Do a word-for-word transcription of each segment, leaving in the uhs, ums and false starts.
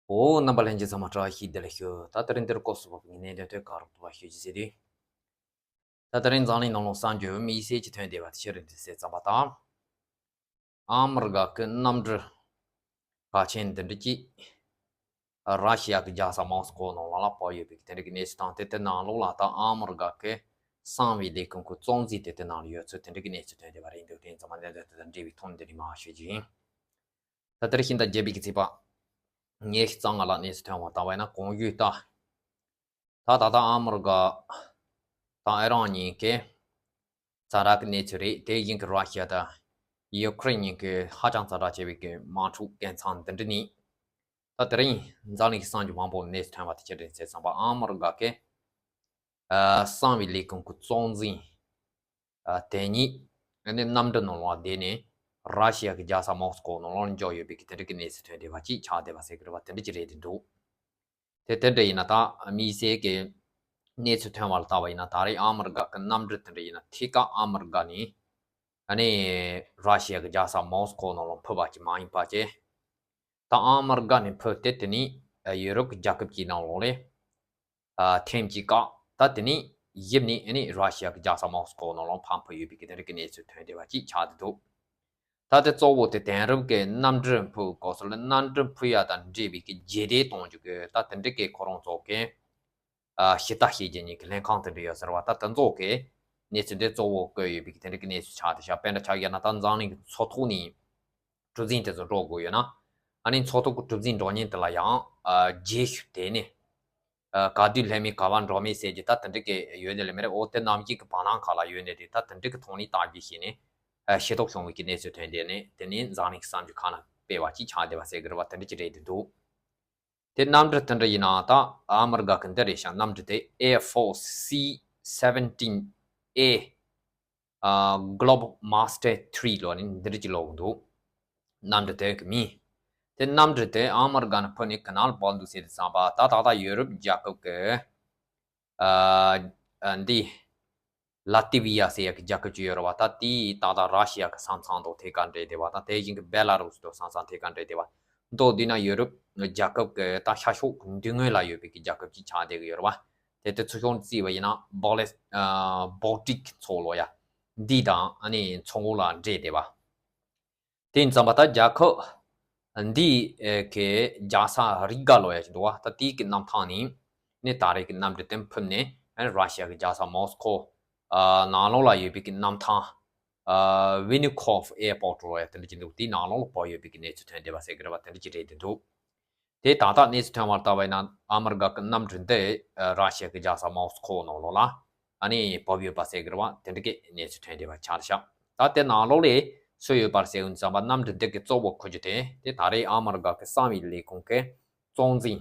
འོ། རྣམ་པ་ལྷན་རྒྱས་ཚང་མ་བཀྲ་ཤིས་བདེ་ལེགས་ཞུ། ད་དེ་རིང་འདིར་སྐོར་སུ་བབས་པའི་གནད་དོན་ཐད་ཀར་རོགས་ཐུབ་པ་ཞུ་རྒྱུ་ཟེར་དུས། ད་དེ་རིང་འཛམ་གླིང་ནང་ལོགས་གསར་འགྱུར་དམིགས་བསལ་གྱི་ཐོན་བསྡད་པ་དེ་ཕྱི་རུ་འདི་གསལ་ཙམ་པ་དང་། ཨ་མི་རི་ཀ་གི་གནམ་གྲུ་གལ་ཆེན་འདི་འདྲ་གཅིག་ར་ཤི་ཡ་གི་རྒྱལ་ས་མོ་སི་ཀོ་ནང་ལོགས་ལ་བབས་ཡོད་པའི་དེ་འདྲ་གི་གནས་ཚུལ་དང་། དེ་དེ་ནང་ལོགས་ལ་ད་ཨ་མི་རི་ཀ་གི་གསང་བའི་ལས་ཁུངས་ཀྱི་གཙོ་འཛིན་དེ་དེ་ནང་ལ་ཡོད་ཚུལ་དེ་འདྲ་གི་གནས་ཚུལ་ཐོན་བསྡད་པ་རེད་འདུག་དེ་ཚང་མ་གནད་དོན་དེ་དང་འབྲེལ་བའི་ཐོག་ནས་འདི་ནས་མར་ཞུ་རྒྱུ་ཡིན། ད་དེར་ཤིང་རྟ་བརྒྱད་པའི་གི་ཚིག་པ། ཉི་ཤུ་རྩ་ལྔ་ལ་གནས་ཚུལ་ཐོན་པ་ལྟ་བས་ན་གོང་ཞུས་ལྟར། ད་ད་ལྟ་ཨ་མི་རི་ཀ་དང་ཨི་རན་གཉིས་ཀས་ཛ་དྲག་གི་གནས་ཚུལ་རེད། དེ་བཞིན་གྱི་ར་ཤི་ཡ་དང་ཡུ་ཁུ་རེན་གཉིས་ཀས་ཧ་ཅང་ཛ་དྲག་ཆེ་བའི་གི་དམག་འཁྲུག་རྐྱེན་ཚང་འདི་འདྲ་ནི། ད་དེ་རིང་འཛམ་གླིང་གི་གསར་འགྱུར་མང་པོ་གནས་ཚུལ་ཐོན་པ་དེ་ཕྱི་དྲན་ཟེར་ཙམ་པ། ཨ་མི་རི་ཀ་གི་ཨ་གསང་བའི་ལས་ཁུངས་ཀྱི་གཙོ་འཛིན་ཨ་དེ་ཉིད་ཨ་ནི་གནམ་གྲུ་ནང་ལ་བསྡད་ནས་ར་ཤི་ཡ་གི་རྒྱལ་ས་མོ་སི་ཀོ་ནང་ལ་འབྱོར་ཡོད་པའི་གི་དེ་འདྲ་གི་གནས་ཚུལ་ཐོན་བསྡད་པ་ཅིག་ཆགས་བསྡད་པ་ཟེར་གི་རེད་པ། དེ་འདྲ་ཅིག་རེད་འདུག་དེ་དེ་འདྲ་ཡིན་ན་ད་དམིགས་བསལ་གྱི་གནས་ཚུལ་ཐོན་པ་ལ་ལྟ་བ་ཡིན་ན། ད་རེས་ཨ་མི་རི་ཀ་གི་གནམ་གྲུ་དེ་འདྲ་ཡིན་ན་ཐད་ཀར་ཨ་མི་རི་ཀ་ནས་ཨ་ནི་ར་ཤི་ཡ་གི་རྒྱལ་ས་མོ་སི་ཀོ་ནང་ལ་ཕུད་པ་ཅིག་མ་ཡིན་པ་བྱས། ད་ཨ་མི་རི་ཀ་ནས་ཕུད་དེ་དེ་ནས་ཡུ་རོབ་ཀྱི་རྒྱལ་ཁབ་ཀྱི་ནང་ལོགས་ལ་ཨ་ཐེངས་གཅིག་བཀག་ད་དེ་ནས་ཡིབ་ནས་ཨ་ནི་ར་ཤི་ཡ་གི་རྒྱལ་ས་མོ་སི་ཀོ་ནང་ལ་ཕར་ཕུད་ཡོད་པའི་གི་དེ་འདྲ་གི་གནས་ཚུལ་ཐོན་བསྡད་པ་ཅིག་ཆགས་བསྡད་འདུག་ད་དེ་གཙོ་བོ་དེ་དེང་རབས་ཀྱི་གནམ་གྲུ་འཕུར་སྐབས་སུ་ལ་གནམ་གྲུ་འཕུར་ཡ་དང་འབྲེལ་བའི་གི་རྗེས་འདེད་གཏོང་རྒྱུ་གི་ད་དེ་འདྲ་གི་ཁོ་རང་ཚོ་གི་ཨ་ཞིབ་ལྟ་བྱེད་རྒྱུ་གཉིས་ཀྱི་ལྷན་ཁང་དེ་འདྲ་ཡོད་ཟེར་བ། ད་དེ་ཚོ་གི་གནས་ཚུལ་འདི་གཙོ་བོ་བཀོད་ཡོད་པའི་གི་དེ་འདྲ་གི་གནས་ཚུལ་ཆགས་བསྡད་ཤག་དཔེར་ན་ཆ་བཞག་ན་ད་འཛམ་གླིང་གི་མཚོ་ཐོག་ནས་གྲུ་གཟིངས་དེ་ཚོ་འགྲོ་དགོས་ཡོད་ན། ཨ་ནི་མཚོ་ཐོག་གི་གྲུ་གཟིངས་འགྲོ་མཁན་དེ་ལ་ཡང་ཨ་རྗེས་ཤུལ་དེད་ནས་ཨ་ག་དུས་སླེབས་མིན་ག་པར་འགྲོ་མིན་ཟེར་རྒྱུ་ད་དེ་འདྲ་གི་ཡོད་ནི་ལས་མི་རེད། འོ་དེ་ནམ་རྒྱུན་གི་བར་སྣང་ཁག་ལ་ཡོད་ནི་དེ་ད་དེ་འདྲ་གི་ཐོག་ནས་བརྟག་དཔྱད་བྱས་ནས་ཨ་ཤེས་རྟོགས་བྱུང་བའི་གི་གནས་ཚུལ་ཐོན་བསྡད་ནས། དེ་ནས་འཛམ་གླིང་གི་གསར་འགྱུར་ཁག་ནང་སྤེལ་བ་ཅིག་ཆགས་བསྡད་པ་ཟེར་གི་རེད་པ། དེ་འདྲ་ཅིག་རེད་འདུག་དེ་གནམ་གྲུ་དེ་འདྲ་ཡིན་ན་ད་ཨ་མི་རི་ཀ་གི་འདི་རེད་ཤག་གནམ་གྲུ་དེ་Air Force C seventeen A ཨ་Globemaster three ལོ་ནི་འདི་རིགས་ཀྱི་ལོ་གི་འདུག་གནམ་གྲུ་དེ་གི་མིང་། དེ་གནམ་གྲུ་དེ་ཨ་མི་རི་ཀ་ནས་ཕུད་ནས་ག་ན་ལ་བབས་འདུག་ཟེར་དུས་ཙམ་པ། ད་ད་ལྟ་ཡུ་རོབ་རྒྱལ་ཁབ་ཀྱི་ཨ་ཨ་འདི་ལ་ཏི་བི་ཡ་ཟེར་ཡ་གི་རྒྱལ་ཁབ་ཅིག་ཡོད་རེད་པ། ད་དེའི་ད་ལྟ་ར་ཤི་ཡ་གི་ས་མཚམས་དང་ཐད་ཀར་འབྲེལ་བསྡད་པ་དང་། དེ་བཞིན་གྱི་བེ་ལ་རུ་སི་དང་ས་མཚམས་ཐད་ཀར་འབྲེལ་བསྡད་པ། མདོར་བསྡུས་ན་ཡུ་རོབ་རྒྱལ་ཁབ་ཀྱི་ད་ཤར་ཕྱོགས་མདུན་ངོས་ལ་ཡོད་པའི་གི་རྒྱལ་ཁབ་ཅིག་ཆགས་བསྡད་ཀྱི་ཡོད་རེད་པ། དེ་དེ་ཚུར་ཤོག་བརྩིས་པ་ཡིན་ན་Bal- ཨ་Baltic མཚོ་ལོ་ཡ་འདི་དང་ཨ་ནི་མཚོ་ངོས་ལ་འབྲེལ་བསྡད་པ། དེ་ཡིན་ཙམ་པ་ད་རྒྱལ་ཁབ་འདི་གི་རྒྱལ་ས་རི་ག་ལོ་ཡ་ཅིག་འདུག་པ། ད་དེའི་གི་གནམ་ཐང་ནས་ནི་ད་རེས་ཀྱི་གནམ་གྲུ་དེ་ཕུད་ནས་ར་ཤི་ཡ་གི་རྒྱལ་ས་མོ་སི་ཀོ་ཨ་ནང་ལོགས་ལ་ཡོད་པའི་གི་གནམ་ཐང་ཨ་Vnukovo Airport ལོ་ཡ་དེ་འདྲ་ཅིག་འདུག་དེའི་ནང་ལོགས་ལ་བབས་ཡོད་པའི་གི་གནས་ཚུལ་ཐོན་བསྡད་པ་ཟེར་གི་རེད་པ། དེ་འདྲ་ཅིག་རེད་འདུག་དེ་ད་ལྟ་གནས་ཚུལ་ཐོན་པར་ལྟ་བས་ན་ཨ་མི་རི་ཀ་གི་གནམ་གྲུ་འདི་ར་ཤི་ཡ་གི་རྒྱལ་ས་མོ་སི་ཀོ་ནང་ལོགས་ལ་ཨ་ནི་བབས་ཡོད་པ་ཟེར་གི་རེད་པ། དེ་འདྲ་གི་གནས་ཚུལ་ཐོན་བསྡད་པ་ཆགས་ཤག་ད་དེ་ནང་ལོགས་ལ་སུ་ཡོད་པར་ཟེར་ཡོང་ཙམ་པ། གནམ་གྲུ་འདི་གི་གཙོ་བོ་འཁུར་རྒྱུ་དེ་དེ་ད་རེས་ཨ་མི་རི་ཀ་གི་གསང་བའི་ལས་ཁུངས་ཀྱི་གཙོ་འཛིན།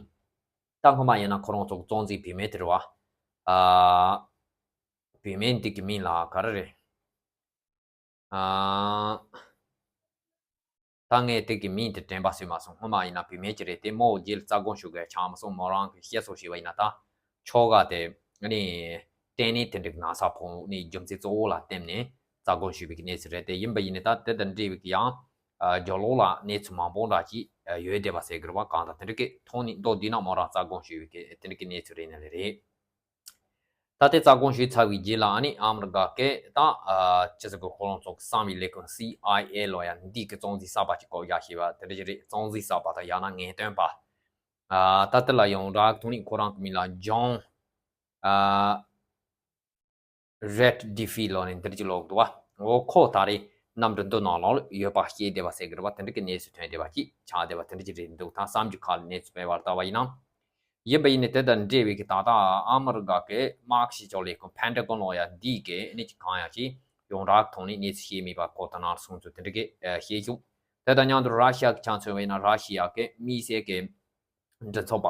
ད་སྔོན་མ་ཡིན་ན་ཁོ་རང་ཚོ་གི་གཙོ་འཛིན་བུད་མེད་དེ་རེད་པ། ཨ་བུད་མེད་འདི་གི་མིང་ལ་ག་རེ་རེད། ཨ་ད་ངས་དེ་གི་མིང་དེ་དྲན་པ་སོས་མ་སོང་། སྔོན་མ་ཡིན་ན་བུད་མེད་ཅིག་རེད། དེ་མོ་རྗེས་ལ་རྩ་དགོངས་ཞུ་དགོས་ཆགས་མ་སོང་། མོ་རང་གི་བཤད་སྲོལ་ཞིག་པ་ཡིན་ན་ད་ཁྱོ་ག་དེ་ཨ་ནི་ལྟས་ངན་དེ་འདྲ་གི་ན་ཚ་ཕོག་ནས་རྒྱུ་མཚན་གཙོ་བོ་ལ་བརྟེན་ནས་རྩ་དགོངས་ཞུས་པའི་གནས་ཚུལ་རེད། དེ་ཡིན་པ་ཡིན་ནའི་ད་དེ་དང་འབྲེལ་བའི་གི་ཡང་ཨ་རྒྱབ་ལོགས་ལ་གནས་ཚུལ་མང་པོ་འདྲ་ཅིག་ཡོད་བསྡད་པ་ཟེར་གི་རེད་པ། གང་ལྟར་དེ་འདྲ་གི་ཐོག་ནས་མདོར་བསྡུས་ན་མོ་རང་རྩ་དགོངས་ཞུས་པའི་གི་དེ་འདྲ་གི་གནས་ཚུལ་རེད་ནི་ལས་རེད། ད་ལྟའི་རྩ་དགོངས་ཞུས་ཚར་བའི་རྗེས་ལ་ཨ་ནི་ཨ་མི་རི་ཀ་གི་ད་ཨ་ཅི་ཟེར་དགོས། ཁོ་རང་ཚོ་གི་གསང་བའི་ལས་ཁུངས་སི་ཨའི་ཨེ་ལོ་ཡ་འདི་གི་གཙོ་འཛིན་གསར་པ་ཅིག་བསྐོ་བཞག་བྱས་པ་དེ་འདྲ་ཞིག་རེད། གཙོ་འཛིན་གསར་པ་དང་ཡང་ན་ངེས་སྟོན་པ། ཨ་ད་དེ་ལ་ཡོངས་གྲགས་ཐོག་ནས་ཁོ་རང་གི་མིང་ལ་ཇོན་ཨ་རེད་ཌི་ཕི་ལོ་ནས་འདིར་གྱི་ལོག་འདུག་པ། འོ་ཁོ་ད་རེས་གནམ་གྲུ་འདི་ནང་ལོགས་ཡོད་པ་ཤེས་བསྡད་པ་ཟེར་གི་རེད་པ། དེ་འདྲ་གི་གནས་ཚུལ་ཐོན་བསྡད་པ་ཅིག་ཆགས་བསྡད་པ་དེ་འདྲ་ཅིག་རེད་འདུག་ད་གསར་འགྱུར་ཁག་ལ་གནས་ཚུལ་སྤེལ་བར་ལྟ་བ་ཡིན་ན། ཡིན་པ་ཡིན་ནའི་དེ་དང་འབྲེལ་བའི་གི་ད་ལྟ་ཨ་མི་རི་ཀ་གི་དམག་ཞི་ཕྱོགས་ལས་ཁུངས་ཕན་ཏ་གོན་ལོ་ཡ་འདི་གི་ཨ་ནི་ཅིག་གང་ཡང་ཞིག་ཡོངས་གྲགས་ཐོག་ནས་གནས་ཚུལ་ཤེས་མེད་པ་ཁོ་ད་ནར་སོང་ཚུལ་དེ་འདྲ་གི་ཨ་ཤེས་བྱུང་། དེ་དང་མཉམ་དུ་ར་ཤི་ཡ་གི་ཆ་མཚོན་པ་ཡིན་ན་ར་ཤི་ཡ་གི་དམིགས་བསལ་གི་མགྲིན་ཚབ་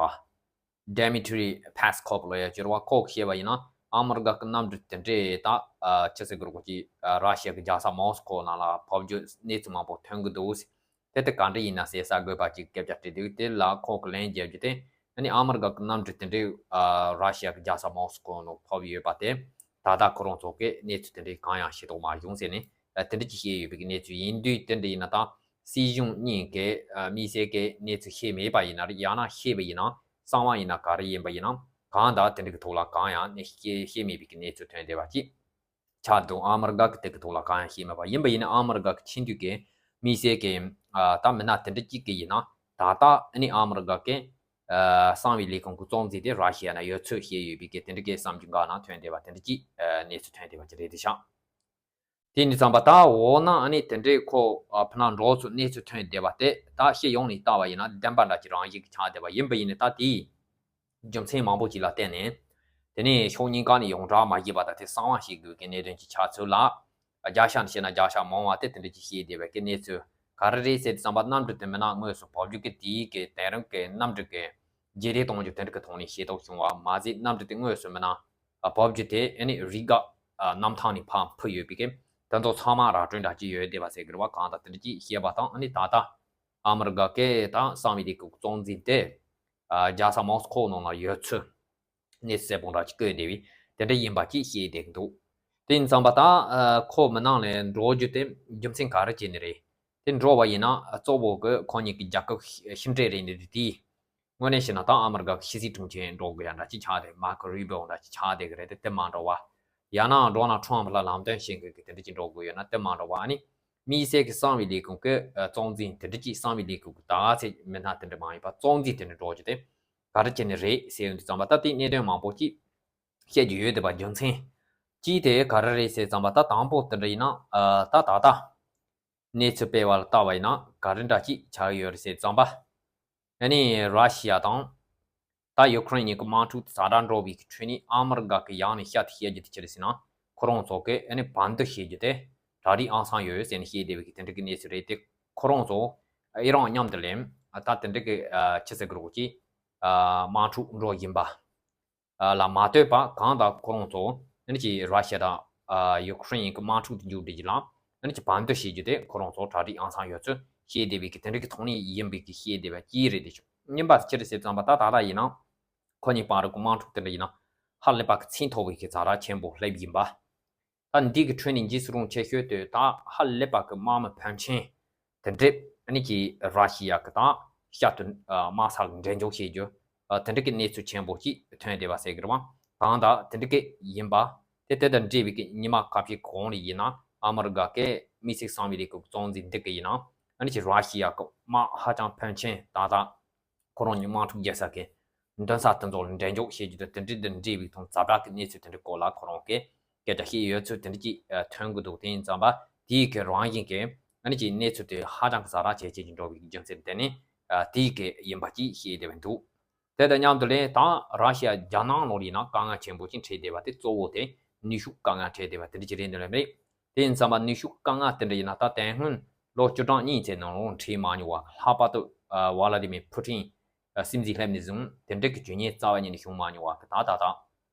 པ་Dmitry Peskov ལོ་ཡ་ཅིག་རེད་པ། ཁོ་གིས་བཤད་པ་ཡིན་ན་ཨ་མི་རི་ཀ་གི་གནམ་གྲུ་དེ་འདྲས་ད་ཨ་ཅི་ཟེར་དགོས་རེད། ཁོ་ཅིག་ཨ་ར་ཤི་ཡ་གི་རྒྱལ་ས་མོ་སི་ཀོ་ནང་ལ་བབས་རྒྱུ་གནས་ཚུལ་མང་པོ་ཐོན་གི་འདུག་དེ་དེ་ག་འདྲ་ཡིན་ན་ཟེར་གསར་འགོད་པ་ཅིག་སྐད་ཆ་དྲིས་དུས། དེ་ལ་ཁོ་གིས་ལན་བརྒྱབ་རྒྱུ་དེ་ཨ་ནི་ཨ་མི་རི་ཀ་གི་གནམ་གྲུ་དེ་འདྲས་ཨ་ར་ཤི་ཡ་གི་རྒྱལ་ས་མོ་སི་ཀོ་ནང་བབས་ཡོད་པ་དེ་ད་ལྟ་ཁོ་རང་ཚོ་གིས་གནས་ཚུལ་དེ་འདྲས་གང་ཡང་ཤེས་རྟོགས་མ་བྱུང་ཟེར་ནས་ཨ་དེ་འདྲ་ཅིག་བཤད་ཡོད་པའི་གི་གནས་ཚུལ་ཡིན་དུས། དེ་འདྲ་ཡིན་ན་ད་ སྲིད་གཞུང་གཉིས་ཀྱི་ཨ་དམིགས་བསལ་གྱི་གནས་ཚུལ་ཤེས་མེད་པ་ཡིན་ན་རེད། ཡང་ན་ཤེས་པ་ཡིན་ན་གསང་བ་ཡིན་ན་ག་རེ་ཡིན་པ་ཡིན་ན་གང་དང་དེ་འདྲ་གི་ཐོག་ལ་གང་ཡང་ནི་ཤེས་ཤེས་མེད་པའི་གི་གནས་ཚུལ་ཐོན་བསྡད་པ་ཅིག་ཆགས་འདུག་ཨ་མི་རི་ཀ་གི་དེ་གི་ཐོག་ལ་གང་ཡང་ཤེས་མེད་པ་ཡིན་པ་ཡིན་ན་ཨ་མི་རི་ཀ་གི་ཆེས་མཐོའི་གི་དམིགས་བསལ་གྱི་ཨ་ད་མི་སྣ་དེ་འདྲ་གཅིག་གི་ཡིན་ན་ད་ལྟ་ཨ་ནི་ཨ་མི་རི་ཀ་གི་ཨ་གསང་བའི་ལས་ཁུངས་ཀྱི་གཙོ་འཛིན་དེ་ར་ཤི་ཡ་ན་ཡོད་ཚུལ་བཤད་ཡོད་པའི་གི་དེ་འདྲ་གི་གསར་འགྱུར་འགའ་ནང་ཐོན་བསྡད་པ་དེ་འདྲ་གཅིག་ཨ་གནས་ཚུལ་ཐོན་བསྡད་པ་ཅིག་རེད་དེ་ཤག་དེ་ནི་ཙམ་པ་ད་འོ་ན་ཨ་ནི་དེ་འདྲའི་ཁོ་ཨ་ཕ་ན་འགྲོ་ཚུལ་གནས་ཚུལ་ཐོན་བསྡད་པ་དེ་ད་སྤྱི་ཡོངས་ནས་ལྟ་བ་ཡིན་ན་བདེན་པ་འདྲ་ཅིག་རང་བཞིན་གྱི་ཆགས་བསྡད་པ་ཡིན་པ་ཡིན་ནི་ད་དེའི་རྒྱུ་མཚན་མང་པོ་ཞིག་ལ་བརྟེན་ནས་དེ་ནས་ཕྱོགས་གཉིས་ཀ་ནས་ཡོངས་གྲགས་མ་བྱས་པ་ད་དེ་གསང་བ་ཞིག་དགོས་ཀྱི་གནད་དོན་ཅིག་ཆགས་ཚུལ་ལ་རྒྱ་ཤ་ནས་བཤད་ན་རྒྱ་ཤ་མང་བ་དེ་དེ་འདྲ་ཅིག་བཤད་བསྡད་པའི་གི་གནས་ཚུལ་ག་རེ་རེད་ཟེར་དུས་ཙམ་པ་གནམ་གྲུ་དེ་མི་ནག་དངོས་སུ་བབས་རྒྱུ་གི་དེའི་གི་དེང་རབས་ཀྱི་གནམ་གྲུ་གི་རྗེས་འདེད་གཏོང་རྒྱུ་དེ་འདྲ་གི་ཐོག་ནས་ཤེས་རྟོགས་བྱུང་བ་མ་ཟད་གནམ་གྲུ་དེ་དངོས་སུ་མི་ནག་བབས་རྒྱུ་དེ་ཨ་ནི་རི་ག་ཨ་གནམ་ཐང་ནས་ཕར་འཕུར་ཡོད་པའི་གི་དེ་ཚོ་ཚང་མ་ར་སྤྲོད་འདྲ་ཅིག་ཡོད་བསྡད་པ་ཟེར་གི་རེད་བ། གང་ལྟར་དེ་འདྲ་ཅིག་བཤད་པ་དང་ཨ་ནི་ད་ལྟ་ཨ་མི་རི་ཀ་གི་དང་གསང་བའི་ལས་ཁུངས་གཙོ་འཛིན་དེ་ཨ་རྒྱལ་ས་མོ་སི་ཁོ་ནང་ལ་ཡོད་ཚུལ་གནས་ཚུལ་གསལ་པོ་འདྲ་ཅིག་བཀོད་བསྡད་པའི་དེ་འདྲ་ཡིན་པ་ཅིག་བཤད་བསྡད་ཀྱི་འདུག་དེ་ཡིན་ཙམ་པ་ད་ཨ་ཁོ་མི་ནག་ལ་འགྲོ་རྒྱུ་དེ་རྒྱུ་མཚན་ག་རེ་བྱས་ནས་རེད། དེ་འགྲོ་བ་ཡིན་ན་གཙོ་བོ་གི་ཁོ་གཉིས་ཀྱི་རྒྱལ་ཁབ་ཕྱི་འབྲེལ་རེད་འདི་དེ། དངོས་གནས་བཤད་ན་ད་ཨ་མི་རི་ཀ་གི་ཕྱི་སྲིད་དྲུང་ཆེ་འགྲོ་དགོས་ཡ་འདྲ་ཅིག་ཆགས་ཏེ་མར་ཁོ་རུ་བྷིའོ་འདྲ་ཅིག་ཆགས་བསྡད་ཀྱི་རེད་དེ་དེ་མ་འགྲོ་བ། ཡང་ན་ཌོ་ནལ་ཊམ་ཕ་ལ་ལམ་སྟོན་བྱེད་མཁན་གྱི་དེ་འདྲ་ཅིག་འགྲོ་དགོས་ཡོད་ན་དེ་མ་འགྲོ་བ། ཨ་ནི་དམིགས་བསལ་གྱི་གསང་བའི་ལས་ཁུངས་ཀྱི་ཨ་གཙོ་འཛིན་དེ་འདྲ་ཅིག་གསང་བའི་ལས་ཁུངས་ཀྱི་ད་ཚེ་མི་སྣ་དེ་འདྲ་མ་ཡིན་པ་གཙོ་འཛིན་དེ་འདྲ་འགྲོ་རྒྱུ་དེ་ག་རེ་བྱས་ནས་རེད་ཟེར་ཡོང་དུས་ཙམ་པ་ད་དེ་གནད་དོན་མང་པོ་ཅིག་བཤད་རྒྱུ་ཡོད་བསྡད་པ་རྒྱུ་མཚན་གཅིག་དེ་ག་རེ་རེད་ཟེར་ཙམ་པ་ད་དང་པོ་དེ་འདྲ་ཡིན་ན་ཨ་ད་ད་ལྟ། གནས་ཚུལ་སྤེལ་བ་ལ་ལྟ་བ་ཡིན་ན་ག་རེ་འདྲ་ཅིག་ཆགས་ཡོད་རེད་ཟེར་ཙམ་པ། ཨ་ནི་ར་ཤི་ཡ་དང་ད་ཡུ་ཁུ་རེན་གཉིས་ཀྱི་དམག་འཁྲུག་དེ་ཛ་དྲག་འགྲོ་བའི་ཁྲོད་ནས་ཨ་མི་རི་ཀ་གི་ཡང་ནས་བཤད་དེ་བཤད་རྒྱུ་དེ་ཅི་རེད་ཟེར་ན་ཁོ་རང་ཚོ་གི་ཨ་ནི་བར་འདུམ་བྱེད་རྒྱུ་དེ་གྲ་སྒྲིག་ཨང་སང་ཡོད་ཟེར་ནས་བཤད་བསྡད་པའི་གི་དེ་འདྲ་གི་གནས་ཚུལ་རེད་དེ། ཁོ་རང་ཚོ་ཨི་རན་མཉམ་དུ་ལེན་ད་དེ་འདྲ་གི་ཆི་ཟེར་གི་རོགས་ཀྱི་དམག་འཁྲུག་འགྲོ་བཞིན་པ། ལ་མ་ལྟོས་པ་གང་ལྟར་ཁོ་རང་ཚོ་ཨ་ནི་ཅིག་ར་ཤི་ཡ་དང་ཡུ་ཁུ་རེན་གྱི་དམག་འཁྲུག་དེ་མཇུག་སྒྲིལ་རྒྱུ་ལ་ཨ་ནི་ཅིག་བར་འདུམ་བྱེད་རྒྱུ་དེ་ཁོ་རང་ཚོ་གྲ་སྒྲིག་ཨང་སང་ཡོད་ཚུལ་བཤད་བསྡད་པའི་གི་དེ་འདྲ་གི་ཐོག་ནས་ཡིན་པའི་གི་བཤད་བསྡད་པ་གཅིག་རེད་དེ་ཆོག་གཉིས་པ་ཅི་རེད་ཟེར་ཙམ་པ་ད་ད་ལྟ་ཡིན་ན་ཁོ་གཉིས་བར་གྱི་དམག་འཁྲུག་དེ་འདྲ་ཡིན་ན་ཧ་ལས་པ་གི་ཚད་མཐོ་བའི་གི་ཛ་དྲག་ཆེན་པོ་སླེབས་ཡིན་པ། ད་འདི་གི་ཁྲོད་ནས་འཇིགས་སུ་རུང་ཆེ་ཤོས་དེ་ད་ཧ་ལས་པ་གི་དམག་མི་ཕོན་ཆེན་དེ་འདྲས་ཨ་ནི་ཀྱི་ར་ཤི་ཡ་གི་དང་ཤར་དུ་དམག་ས་ལ་འགྲེམས་འཇོག་བྱེད་རྒྱུ་དེ་འདྲ་གི་གནས་ཚུལ་ཆེན་པོ་ཅིག་ཐོན་བསྡད་པ་ཟེར་གི་རེད་བ། གང་ལྟར་དེ་འདྲ་གི་ཡིན་པ་དེ་དེ་དང་འབྲེལ་བའི་གི་ཉི་མ་ཁ་ཤས་གོང་ལ་ཡིན་ན་ཨ་མི་རི་ཀ་གི་དམིགས་བསལ་གསང་བའི་ལས་ཁུངས་གཙོ་འཛིན་འདི་གི་ཡིན་ན་ཨ་ནི་ཀྱི་ར་ཤི་ཡ་གི་དམག་ཧ་ཅང་ཕོན་ཆེན་ད་ལྟ་ཁོ་རང་གཉིས་དམག་འཁྲུག་རྒྱག་ས་གི་འདུན་ས་དེ་ཚོ་ལ་འགྲེམས་འཇོག་བྱེད་རྒྱུ་དང་དེ་འདྲའི་དང་འབྲེལ་བའི་ཐོག་ཛ་དྲག་གི་གནས་ཚུལ་དེ་འདྲའི་སྐོར་ལ་ཁོ་རང་གིས་སྐད་ཆ་བཤད་ཡོད་ཚུལ་དེ་འདྲ་ཅིག་ཐོན་གི་འདུག་དེ་ཡིན་ཙང་པ་དེའི་གི་རང་བཞིན་གྱི་ཨ་ནི་ཅིག་གནས་ཚུལ་དེ་ཧ་ཅང་གི་ཛ་དྲག་ཇེ་ཆེ་ཅིག་འགྲོ་བའི་རྒྱུ་མཚན་དེ་ནི་དེའི་གི་ཡིན་པ་ཅིག་བཤད་བསྡད་པ་འདུག་དེ་དང་མཉམ་དུ་ལས་ད་ར་ཤི་ཡ་རྒྱ་ནག་ལོགས་ཡིན་ན་དཀའ་ངལ་ཆེན་པོ་ཅིག་འཕྲད་བསྡད་པ་དེ་གཙོ་བོ་དེ་ནུས་ཤུགས་དཀའ་ངལ་འཕྲད་བསྡད་པ་དེ་འདྲ་ཅིག་རེད་འདུག་ལབ་རེད། དེ་ཡིན་ཙང་པ་ནུས་ཤུགས་དཀའ་ངལ་དེ་འདྲ་ཡིན་ན་ད་དེ་སྔོན་ལོ་བཅུ་གྲངས་གཉིས་ཙམ་ནང་ལོགས་འཕྲད་མ་མྱོང་བ་ལྷག་པར་དུ་ཝ་ལ་དི་མིར་ཕུ་ཊིན་སྲིད་འཛིན་སླེབས་ནས་བཟུང་དེ་འདྲ་གི་རྒྱུ་རྐྱེན་རྩ་བ་ཉིད་ནས་བྱུང་མ་མྱོང་བ་གི་ད་ད་ད་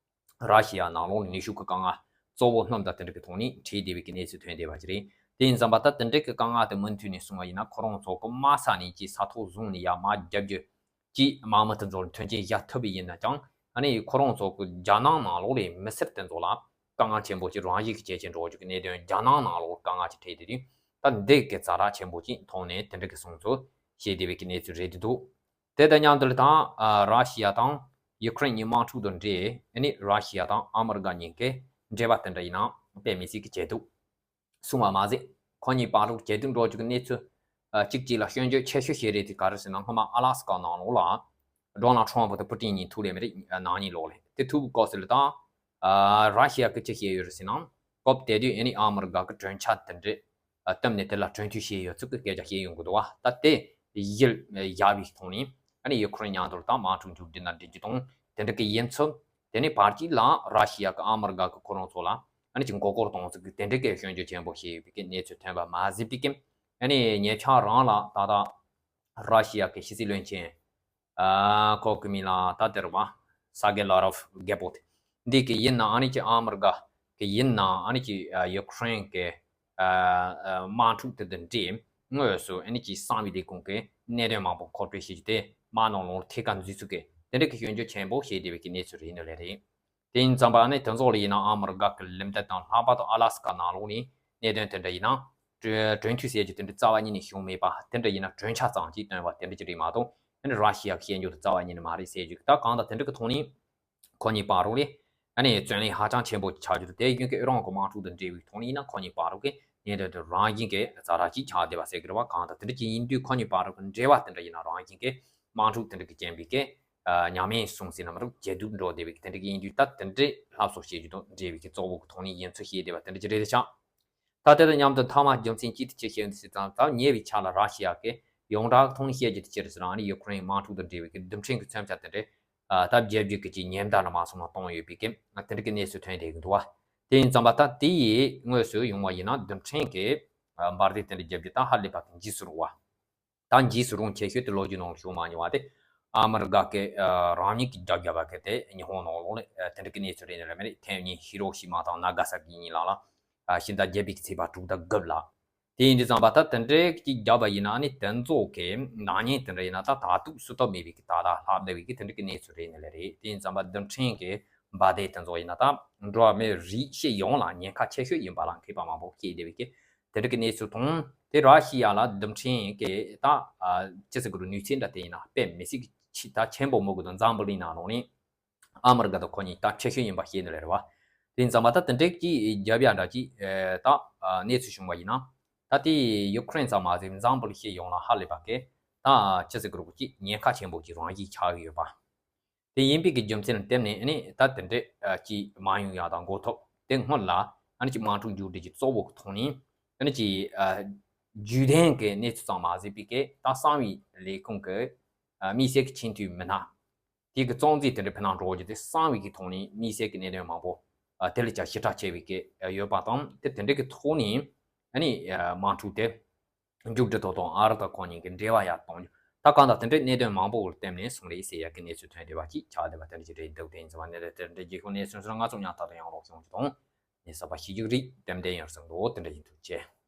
ར་ཤི་ཡ་ནང་ལོགས་ནས་ནུས་ཤུགས་ཀྱི་དཀའ་ངལ་གཙོ་བོ་སྣུམ་དང་དེ་འདྲ་གི་ཐོག་ནས་འཕྲད་བསྡད་པའི་གི་གནས་ཚུལ་ཐོན་བསྡད་པ་ཞིག་རེད། དེ་ཡིན་ཙང་པ་ད་དེ་འདྲ་གི་དཀའ་ངལ་དེ་མུ་མཐུད་ནས་སོང་བ་ཡིན་ན་ཁོ་རང་ཚོ་གི་དམག་ས་ནས་ཀྱི་ས་ཐོག་བཟུང་ནས་ཡར་མར་རྒྱབ་རྒྱུ་ཀྱི་དམག་མི་དེ་ཚོ་ལ་མཐུན་རྐྱེན་བཞག་ཐུབ་པ་ཡིན་ན་ཀྱང་ཨ་ནི་ཁོ་རང་ཚོ་གི་རྒྱ་ནག་ནང་ལོགས་ལ་མི་སེར་དེ་ཚོ་ལ་དཀའ་ངལ་ཆེན་པོ་ཅིག་རང་བཞིན་གྱི་ཇེ་ཆེར་འགྲོ་རྒྱུ་གི་གནད་དོན་རྒྱ་ནག་ནང་ལོགས་དཀའ་ངལ་ཅིག་འཕྲད་དེ་དུས་ད་འདི་གི་ཛ་དྲག་ཆེན་པོ་ཅིག་མཐོང་ནས་དེ་འདྲ་གི་གསུང་ཚུལ་བཤད་བསྡད་པའི་གི་གནས་ཚུལ་རེད་འདུག་དེ་དང་མཉམ་དུ་ལ་དང་ཨ་ར་ཤི་ཡ་དང་ཡུ་ཁུ་རེན་གཉིས་དམག་འཁྲུག་དང་འབྲེལ་ཨ་ནི་ར་ཤི་ཡ་དང་ཨ་མི་རི་ཀ་གཉིས་ཀའི་འབྲེལ་བ་དེ་འདྲ་ཡིན་ན་དཔེ་མི་སྲིད་ཀྱི་ཇེ་སྡུག་སོང་བ་མ་ཟད་ཁོ་གཉིས་བར་ལ་ཇེ་སྡུག་འགྲོ་རྒྱུ་གི་གནས་ཚུལ་ཨ་གཅིག་གཅིག་ལ་སྐྱོན་བརྗོད་ཆེ་ཤོས་ཤིག་རེད་དེ་ག་རེ་ཟེར་ན་སྔོན་མ་ཨ་ལ་སི་ཀ་ནང་ལོགས་ལ་ཌོ་ནལ་ཊམ་ཕ་དང་ཕུ་ཊིན་གཉིས་ཐུག་ལས་མི་རིགས་ནང་གཉིས་ལོགས་ལས་དེ་ཐུག་གི་སྐབས་སུ་ལ་དང་ཨ་ར་ཤི་ཡ་གི་ཅི་བཤད་ཡོད་རེད་ཟེར་ན་སྐབས་དེ་དུས་ཨ་ནི་ཨ་མི་རི་ཀ་གི་གྲོས་འཆར་དེ་འདྲ། ཨ་བཏོན་ནས་དེ་ལ་གྲོས་མཐུན་བྱས་ཡོད་ཚུལ་གྱི་སྐད་ཆ་བཤད་ཡོང་གི་འདུག་བ། ད་དེ་གཞིར་བཞག་པའི་ཐོག་ནས་ཨ་ནི་ཡུ་ཁུ་རེན་མཉམ་དུ་དང་དམག་འཁྲུག་མཇུག་སྒྲིལ་ན་འགྲིག་རྒྱུ་དང་དེ་འདྲ་གི་ཡིན་ཚུལ། དེ་ནས་བར་དཀྱིལ་ལ་ར་ཤི་ཡ་གི་ཨ་མི་རི་ཀ་གི་ཁོ་རང་ཚོ་ལ་ཨ་ནི་ཅིག་མགོ་སྐོར་གཏོང་ཚུལ་གྱི་དེ་འདྲ་གི་སྐྱོན་བརྗོད་ཆེན་པོ་བྱས་ཡོད་པའི་གི་གནས་ཚུལ་ཐོན་པ་མ་ཟད་པའི་གི་ཨ་ནི་ཉེ་ཆར་རང་ལ་ད་ལྟ་ར་ཤི་ཡ་གི་ཕྱི་སྲིད་བློན་ཆེན། ཨ་ཁོ་གི་མིང་ལ་ད་དེ་རེད་བ། ས་གེ་ལ་རོབ་རྒད་པོ་དེ། འདི་གི་ཡིན་ན་ཨ་ནི་ཀྱི་ཨ་མི་རི་ཀ་གི་ཡིན་ན་ཨ་ནི་ཀྱི་ཨ་ཡུ་ཁུ་རེན་གི་ཨ་ཨ་དམག་འཁྲུག་དེ་དང་འབྲེལ་དངོས་སུ་ཨ་ནི་ཀྱི་གསང་བའི་ལས་ཁུངས་ཀྱི་གནད་དོན་མང་པོ་མཁོ་སྤྲོད་བྱེད་རྒྱུ་དེ་དམག་ནང་ལོགས་ཐད་ཀར་འཛུལ་ཚུལ་གི་དེ་འདྲ་གི་སྐྱོན་བརྗོད་ཆེན་པོ་བྱས་བསྡད་པའི་གི་གནས་ཚུལ་རེད་འདུག་ལེ་རེད། དེ་ཡིན་ཙང་པ་ཨ་ནི་དེ་ཚོ་ལ་ཡིན་ན་ཨ་མི་རི་ཀ་གི་ལམ་སྟོན་དང་ལྷག་པར་དུ་ཨ་ལ་སི་ཀ་ནང་ལོགས་ནས་གནད་དོན་དེ་འདྲ་ཡིན་ན་ གྲོས་གྲོས་མཐུན་ཟེར་རྒྱུ་དེ་འདྲ་རྩ་བ་ཉིད་ནས་བྱུང་མེད་པ། དེ་འདྲ་ཡིན་ན་གྲོས་འཆར་ཙམ་ཅིག་བཏོན་པ་དེ་འདྲ་ཅིག་རེད་མ་གཏོགས། ཨ་ནི་ར་ཤི་ཡ་གི་བཤད་རྒྱུ་དེ་རྩ་བ་ཉིད་ནས་མ་རེད་ཟེར་རྒྱུ། ད་གང་ལྟར་དེ་འདྲ་གི་ཐོག་ནས་ཁོ་གཉིས་བར་རུ་ལས་ཨ་ནི་བརྩོན་ལེན་ཧ་ཅང་ཆེན་པོ་ཆགས་རྒྱུ་དེ། དེ་ཡིན་གྱི་ཨི་རན་གྱི་དམག་འཁྲུག་དང་འབྲེལ་བའི་ཐོག་ནས་ཡིན་ན་ཁོ་གཉིས་བར་རུ་གི་གནད་དོན་དེ་རང་བཞིན་གྱི་ཛ་དྲག་ཅིག་ཆགས་བསྡད་པ་ཟེར་གི་རེད་བ། གང་ལྟར་དེ་འདྲ་ཅིག་ཡིན་དུས་ཁོ་གཉིས་བར་རུ་གི་འབྲེལ་བ་དེ་འདྲ་ཡིན་ན་རང་བཞིན་གྱི་དམག་འཁྲུག་དེ་འདྲ་གི་རྐྱེན་པས་གི་ཉམས་ཉེས་སོང་ཟེར་ན་མ་གཏོགས་ཇེ་སྡུག་འགྲོ་བསྡད་པའི་དེ་འདྲ་གི་ཡིན་དུས། ད་དེ་འདྲའི་སླར་གསོ་བྱེད་རྒྱུ་དང་འབྲེལ་བའི་གི་གཙོ་བོ་གི་ཐོག་ནས་ཡིན་ཚུལ་བཤད་བསྡད་པ་དེ་འདྲ་ཅིག་རེད་ཆགས། ད་དེ་དང་མཉམ་དུ་མཐའ་མ་རྒྱུ་མཚན་གཅིག་དེ་ཅི་ཞིག་ཡིན་ཟེར་ཙང་། ད་ཉེ་བའི་ཆར་ལ་ར་ཤི་ཡ་གིས་ཡོངས་གྲགས་ཐོག་ནས་བཤད་རྒྱུ་དེ་ཅི་རེད་ཟེར་ན། ཨ་ནི་ཡུ་ཀེ་རེན་དམག་འཁྲུག་དང་འབྲེལ་བའི་གི་རྡུལ་ཕྲན་གྱི་མཚོན་ཆ་དེ་འདྲ་ད་བརྒྱབ་རྒྱུ་གི་ཅིག་ཉེན་བརྡ་འདྲ་མ་སོང་ན་བཏང་ཡོད་པའི་གི་དེ་འདྲ་གི་གནས་ཚུལ་ཐོན་བསྡད་ཀྱི་འདུག་བ། དེ་ཡིན་ཙང་པ་ད་དེ་ཡི་དངོས་སུ་ཡོང་བ་ཡིན་ན་རྡུལ་ཕྲན་གྱི་འབར་མདེལ་དེ་འདྲ་བརྒྱབ་རྒྱུ་ད་ཧ་ལས་པ་གི་འཇིགས་སུ་རུང་བ། ད་འཇིགས་སུ་རུང་ཆེ་ཤོས་དེ་ལོ་རྒྱུས་ནང་ལ་བྱུང་མ་མྱོང་བ་དེ། ཨ་མི་རི་ཀ་གི་ཨ་རང་ཉིད་ཀྱིས་རྒྱབ་བརྒྱབ་པ་གི་དེ་ཉི་ཧོང་ནང་ལོགས་ལ་ཨ་དེ་འདྲ་གི་གནས་ཚུལ་རེད་ནི་རེད་མ་རེད། ཐེངས་གཉིས་ཧི་རོ་ཤི་མ་དང་ན་ག་ས་ཀི་གཉིས་ལ་ལ་ཨ་ཕྱི་ཟླ་བརྒྱད་པའི་ཚེས་པ་དྲུག་དང་དགུ་ལ། དེ་ཡིན་དུས་ཙམ་པ་ད་དེ་འདྲའི་གཅིག་བརྒྱབ་པ་ཡིན་ན་ཨ་ནི་དེ་ཚོ་གི་ནག་ཉེས་དེ་འདྲ་ཡིན་ན་ད་ད་དུང་སུ་ཐོབ་མེད་པའི་གི་ད་ད་ལྷག་བསྡད་པའི་གི་དེ་འདྲ་གི་གནས་ཚུལ་རེད་ནི་ལེ་རེད། དེ་ཡིན་ཙམ་པ་རྡུལ་ཕྲན་གི་འབར་མདེལ་དེ་ཚོ་ཡིན་ན་ད་འགྲོ་བ་མིའི་རིགས་སྤྱི་ཡོངས་ལ་ཉེན་ཁ་ཆེ་ཤོས་ཡིན་པ་ལ་མཁས་པ་མང་པོ་བཤད་བསྡད་པའི་གི་དེ་འདྲ་གི་གནས་ཚུལ་དང་། དེ་ར་ཤི་ཡ་ལ་རྡུལ་ཕྲན་གྱི་ད་ཨ་ཅི་ཟེར་དགོས་རེད། ནུས་ཚད་འདྲ་དེ་ཡིན་ན་དཔེ་མི་སྲིད་ཀྱི་ཆེ་ད་ཆེན་པོ་མོ་གི་དང་འཛམ་བུ་གླིང་ནང་ལོགས་ནས་ཨ་མི་རི་ཀ་དང་ཁོ་གཉིས་ད་ཆེ་ཤོས་ཡིན་པ་ཤེས་ནི་རེད་བ། དེ་ཡིན་ཙང་མ་ད་དེ་འདྲའི་ཅིག་རྒྱབ་ཡ་འདྲ་ཅིག་ཨེ་ད་ཨ་གནས་ཚུལ་བྱུང་བ་ཡིན་ན། ད་དེ་ཡུ་ཀེ་རེན་ཙམ་མ་ཟད་འཛམ་བུ་གླིང་སྤྱི་ཡོངས་ལ་ཧ་ལས་པ་གི་ད་ཅི་ཟེར་དགོས་རེད། ཅིག་ཉེན་ཁ་ཆེན་པོ་ཅིག་རང་བཞིན་ཆགས་ཀྱི་ཡོད་པ། དེ་ཡིན་པའི་གི་རྒྱུ་མཚན་ལ་བརྟེན་ནས་ཨ་ནི་ད་དེ་འདྲའི་ཨ་ཅིག་མ་ཡོང་ཡ་དང་འགོག་ཐབས། དེ་སྔོན་ལ་ཨ་ནི་ཅིག་དམག་འཁྲུག་མཇུག་སྒྲིལ་གྱི་གཙོ་བོ་གི་ཐོག་ནས་ཨ་ནི་ཅིག་ཨ་རྒྱུན་ལྡན་གྱི་གནས་ཚུལ་ཙམ་མ་ཟད་པའི་གི་ད་གསང་བའི་ལས་ཁུངས་ཀྱི་ཨ་དམིགས་བསལ་གྱི་ཆེས་མཐོའི་མི་སྣ་དེ་གི་གཙང་རྩིས་དེ་འདྲ་ཕི་ནང་འགྲོ་རྒྱུ་དེ་གསང་བའི་གི་ཐོག་ནས་དམིགས་བསལ་གྱི་གནད་དོན་མང་པོ་ཨ་དེ་ལས་ཀྱང་ཞིབ་ཕྲ་ཆེ་བའི་གི་ཨ་ཡོད་པ་དང་། དེ་དེ་འདྲའི་གི་ཐོག་ནས་ཨ་ནི་ཨ་དམག་འཁྲུག་དེ་མཇུག་སྒྲིལ་ཐོག་དང་ཨ་རི་དང་ཁོང་གཉིས་ཀྱི་འབྲེལ་བ་ཡར་གཏོང་རྒྱུ། ད་གང་ལྟར་དེ་འདྲའི་གནད་དོན་མང་པོ་གི་སྟེང་ནས་སོང་རེད་ཟེར་ཡ་གི་གནས་ཚུལ་ཐོན་བསྡད་པ་ཅིག་ཆགས་བསྡད་པ་དེ་འདྲ་ཅིག་རེད་འདུག་དེ་ཡིན་ཙང་བ་གནད་དོན་དེ་འདྲ་རྒྱལ་ཁབ་གནས་ཚུལ་སོགས་ང་ཚོ་ཉག་ཐག་ཏུ་ཡང་ལོག་བྱུང་རྒྱུ་དང་། ནས་གསར་པ་ཤེས་རྒྱུ་རིགས་ཏན་ཏན་ཡོད་བསམ་འདུག་དེ་འདྲ་ཡིན་ཐུགས་རྗེ་ཆེ།